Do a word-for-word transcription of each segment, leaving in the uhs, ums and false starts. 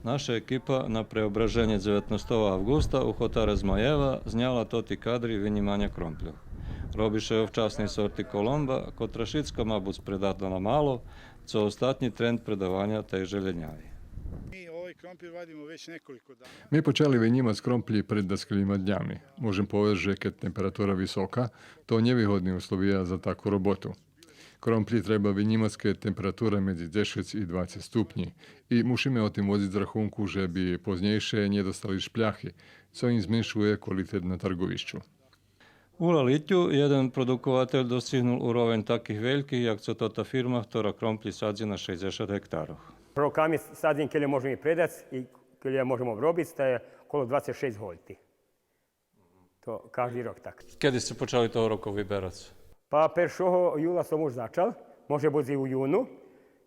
Наша екипа на Преображенє дзеветнастого авґуста у хотаре Змаєва зняла тоти кадри винїманя кромпльох. Роби ше о вчасней сорти Коломба, котра шицка ма буц предатна на мало, цо остатнї тренд предаваня тей же лєняви. Mi ovaj krompir vadimo već nekoliko dana. Ми почали винїмац кромплї пред даскелїма днями. Можем повесц же кед температура висока, то нєвигодни условия за таку роботу. Кромплї треба винїмац кед температура медзи дзешец и двацец ступнї и мушиме о тим водзиц рахунку же би познєйше нє достали шпляхи, цо им зменшує квалитет на тарґовищу. У Лалитю єден продукователь достигнул уровень таких вельких, як цо тота фирма, хтора кромплї садзи на шейдзешат гектарох. Роками садзим кельо можем и предац и кельо можем обробиц, та є коло двацец шейсц гольти. То кажди рок так. Кеди сце почали того року виберац? Па першого юла сом уж зачал, може буц и у юну,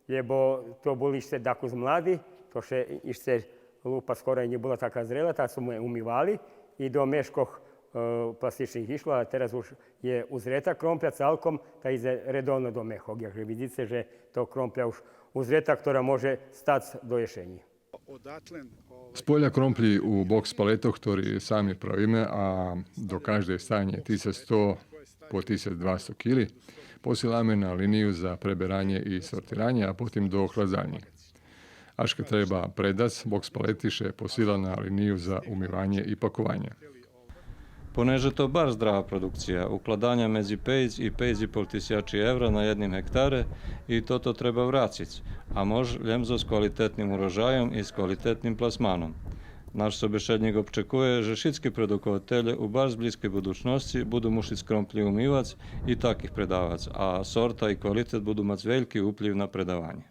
лєбо то були ище дакус млади, то ше ище лупа скоро нє була така зрела, та смо умивали и до мешкох, е, пластичних ишло, а тераз уж є узрета кромпля цалком, та идзе редовно до мехох. Як же видзице же то кромпля уж узрета, котра може стац до єшенї. З поля кромплї у бокс палетох, хтори сами правиме, а до каждей стане тисяч сто по тисяч двасто кили, посиламе на линию за преберанє и сортиранє, а потим до охладзанє. Аж кед треба предац, бокс палети ше посила на линию за умиванє и пакованє. Понеже то барз драга продукция, укладаня медзи пейц и пейц и пол тисячи евра на єдним гектаре, и тото треба врациц, а мож лєм зоз квалитетним урожайом и з квалитетним пласманом. Наш собешеднїк обчекує же шицки продукователє у барз блїзкей будучносци буду мушиц кромплї умивац и так их предавац, а сорта и квалитет буду мац вельки уплїв на предаванє.